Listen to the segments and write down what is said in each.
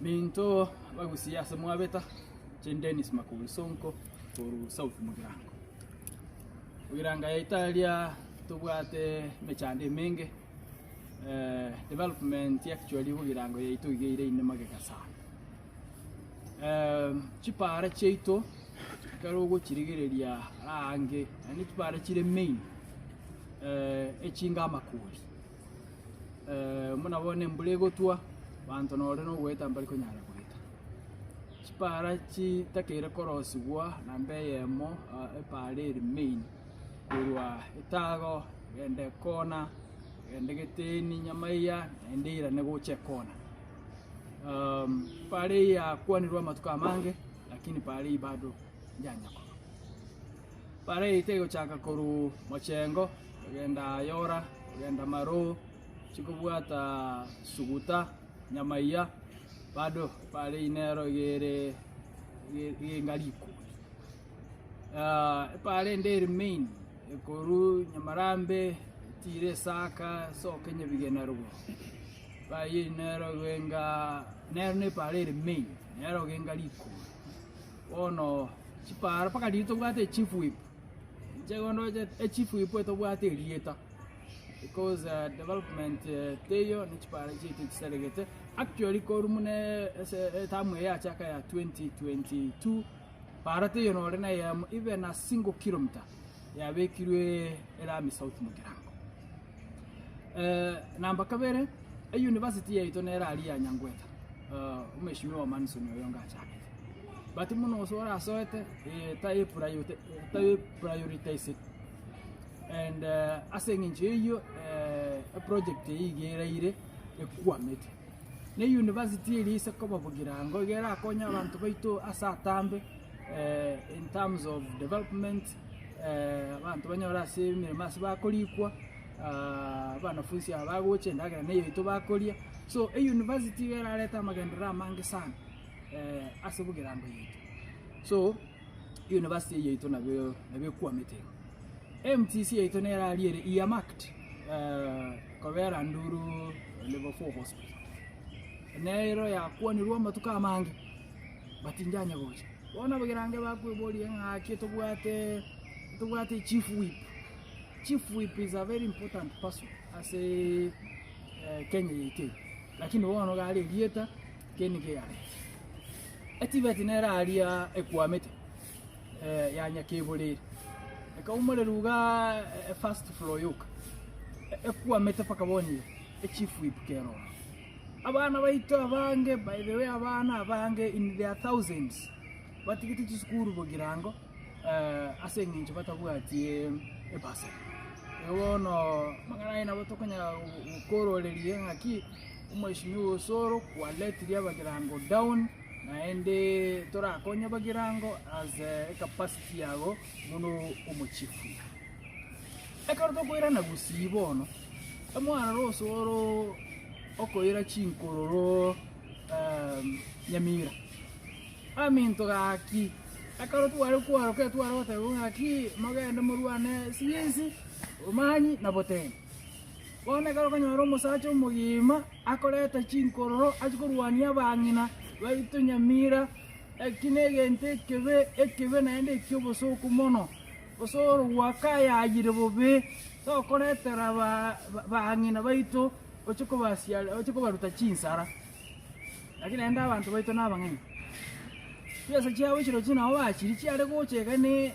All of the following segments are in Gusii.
Minto bagusie ase mwabeta, inche Dennis Makori Sonko korwa South Mugirango. Mugirango yaito aria tobwate emechando emenge, development actually Mugirango yaito iga ere ime magega sana. Chipara chiaito ekero ogochirigereria aange naende chipara chire main echinga amakori. Buna bono embura egotwa, abanto nore na ogoeta mbari konyara goeta. Chipara chitakeire korosigwa namba eyemo epara ere main korwa etago egende ekona, egende geteni nyamaiya naende eirane gocha ekona. Epara eye yakwanirwe amatuko amange lakini para eyio bado yanyakorwa. Para eye tegochaka korwa mochengo kogenda Ayora, kogenda Maroo, chikobwata Suguta, Nyamaiya, bado para eyio nero iga ere iga enga rikori. Epara ende ere main ekorwa Nyamarambe etire Esaka esoke Nyabigena rogoro. Epara eyio nero iga enga nero na epara ere main nero iga enga rikori. Bono chipara mpaka riria tobwate echief whip, inche igo ndoche echief whip etobwate erieta because development teiyo ne chipara chiaito chisaregete, actually korwa buna ase etamu eye yachaka ya 2022, para teiyo nore na eyemo even a single kilometer yabekirwe erami South Mugirango. Namba kabere, eyunivasiti yaito nere aria ya Nyangweta, omheshimiwa Manson oyo ngachagete. But buna ase orasoete tai tai prioritized and ase eng'encho eyio eproject eyio iga eraire ekwamete. Na eyunivasiti eria ase koba bogirango iga erakonye abanto baito ase atambe in terms of development. Abanto banyore ase emeremo ase bakorikwa, abanafunsi aba bagocha endagera na eyaito bakoria. So eyunivasiti iga erarete amagenderero amange sana ase bogirango yaito. So eyunivasiti eye yaito nabo nabo ekwamete igo. MTC yaito nere aria ere earmarked kobera nduru level 4 hospital. Nero yakwanirwe amatuko amange but injanya gocha. Bono abagirange bakweboria ng'a ki tobwate tobwate chief whip. Chief whip is a very important person ase Kenya yaito eye, lakini bono iga are erieta kende nkeyareti. Etibeti nere aria ekwamete ya Nyakeboreri, ekaumorerwa igaa efirst floor yoka, ekwamete mpaka bono iga, echief whip kere ororo. Abana baito abange by the way abana abange in their thousands batigete chisukuru bogirango ase eng'encho batabwati ebursary. Igo bono amang'ana aya nabo tokonyara gokororeria ng'aki omheshimiwa Osoro kwaretire abagirango down naende torakonye abagirango as ecapacity yago buna omochifu. Ekero tokoirana gusii bono. Omwaroro ose oro okoira chinkororo nyamira. Aminto gaki, ekero tware kwaroka etware goteba ng'aki mogende morwane sigisi, omanyi na botenyi. Bono ekero okonyora omosacha omogima akoreta chinkororo achie korwania abang'ina baito nyamira, eki na egento ekebe ekebe naende ekiobosooku mono. Gose orogwakayayire bobe, tokoretera abang'ina baito oche kobasiara oche kobaruta chinsara. Lakini naende abanto baito nabang'aini. Chibesa chiabo chirochio nabo bachiria chiare gocha iga ne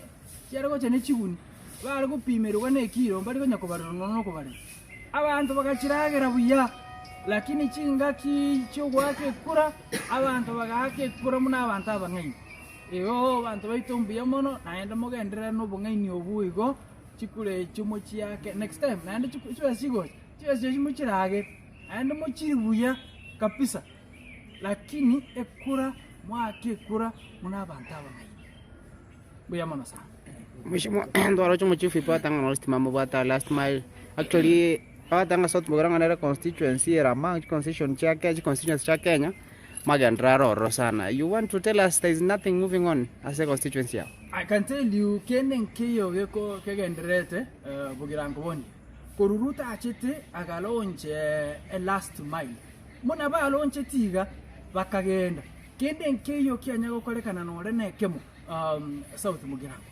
chiare gocha ne chiguni, bare gopimerwa ne ekiro mbari konya kobarerwa nonya na okobarerwa. Abanto bagachiragera buya, lakini chingaki chiogoaka ekura, abanto bagaaka ekura buna abanto abang'aini. Igo abanto baito mbuya mono, naende mogenderere nobong'aini obwo igo, chikura echio mochiake next time naende chibesa chigocha, chibesa echio mochiragere, naende mochiri buya kabisa, lakini ekura moake ekura buna abanto abang'aini. Mbuya mono sana. Mheshimiwa ntwaroche omochifu oito ng'a noro sitima mobwate last mile actually abatanga ase otobogera ng'a nere constituency ere among chiconstitution chia Kenya chiconstituency chia Kenya. Magenderero are ororo sana. You want to tell us there is nothing moving on ase constituency yao? I can tell you kende nkeiyo geko kegendererete eh, bogirango bonie. Korwa Ruto achete agalaunch eh, a last mile. Buna baroncheti iga, bakagenda, kende nkeiyo kianya gokorekana nore nekemo South Mugirango.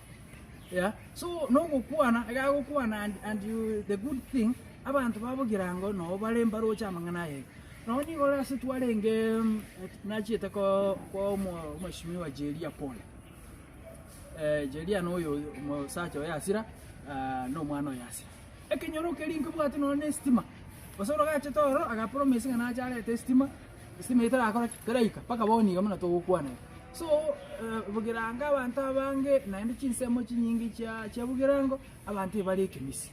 Yeah, so nogokwana, iga agokwana and, and you, the good thing, abanto ba Bogirango noo bare mbaroche amang'ana aya iga. Nonye nigo ore ase twarenge nachiete ko kwa omo omweshimiwa Jeria Paul. Jeria noyo omosacha oye Asira, na omwana oye Asira. Ekenyoro keria nkebwate nonya na estima, gose oro gachete ororo aga promise ng'a nache arete estima, estima eyio terakora ki? Teraika mpaka bono iga buna togokwana iga. So Bogirango abanto abange naende chinsemo chinyinge chia chia Bogirango, abanto ebare ekemisi.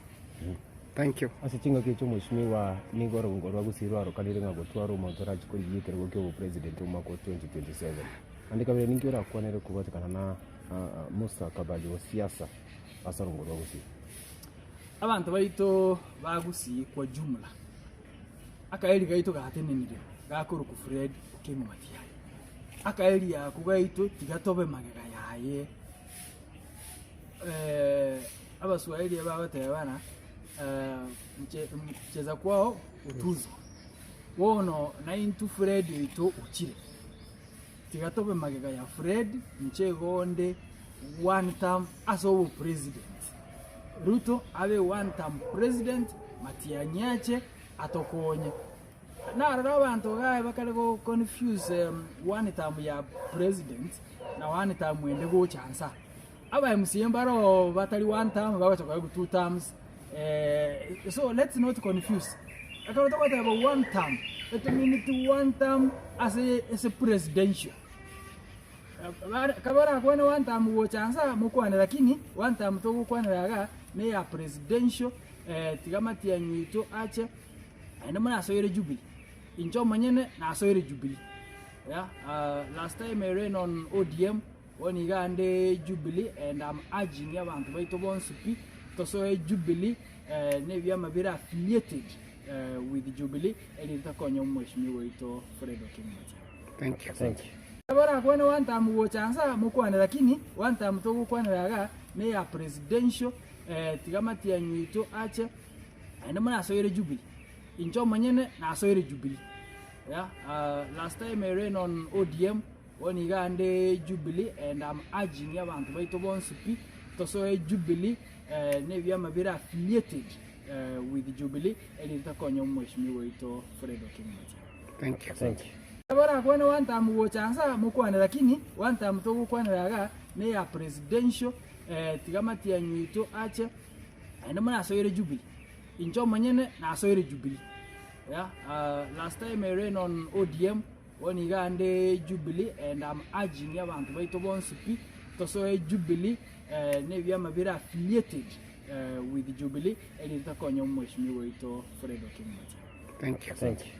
Thank you. Ase chingaki echi omweshimiwa nigo orogongo rwa Gusii rwarokanire ng'a gotwara omonto orache korigia ekerogo kia obopresident omwaka o 2027. Naende kabere ninki orakwanere kobwatekana na mustakabali o siasa ase orogongo rwa Gusii? Abanto baito ba Gusii kwa jumla, akaeri gaito gatenenire gakorokwa Fred Okengo Matiang'i. Akaeri ako gaito tiga tobe magega yaye. Abaswahili bagoteba ng'a mcheza kwao hutuzwa. Bono naintwe Fred oito ochire, tiga tobe magega ya Fred inche igo onde one term ase obopresident. Ruto abe one term president, Matiang'i ache atokonye. Narora abanto iga bakare go confuse one term ya president na one term ende gocha nsa. Aba MCA mbare oo batari one term bagocha koegwa two terms so let's not confuse. Ekero togoteba one term, etomineti one term ase ase presidential. Kabarakwane one term gocha nsa mokwane lakini one term togokwanera igaa na eya presidential tiga matiang'i oito ache naende morasoere Jubilee. Inche omonyene nasoire Jubilee, yeah, last time I ran on ODM. Bono iga ande Jubilee and am urging abanto baito bonsi pi tosoe Jubilee na ebiama bire affiliated with Jubilee erinde tokonye omweshimiwa oito Fred Okengo Matiang'i. Thank you. Thank you. Barakwane one term gocha nsa mokwane lakini one term togokwanera iga na eya presidential tiga Matiang'i oito ache naende morasoere Jubilee. Inche omonyene nasoire Jubilee yeah, last time I ran on ODM Bono iga ande Jubilee and am urging abanto baito bonsi pi tosoe Jubilee na ebiama bire affiliated with Jubilee erinde tokonye omweshimiwa oito Fred Okengo Matiang'i. Thank you. Thank you. Barakwane one term gocha nsa mokwane lakini one term togokwanera iga na eya presidential tiga Matiang'i oito ache naende morasoere Jubilee. Inche omonyene nasoire Jubilee yeah, last time I ran on ODM Bono iga ande Jubilee and am urging abanto baito bonsi pi tosoe Jubilee na ebiama bire affiliated with Jubilee erinde tokonye omweshimiwa oito Fred Okengo Matiang'i. Thank you. Thank you.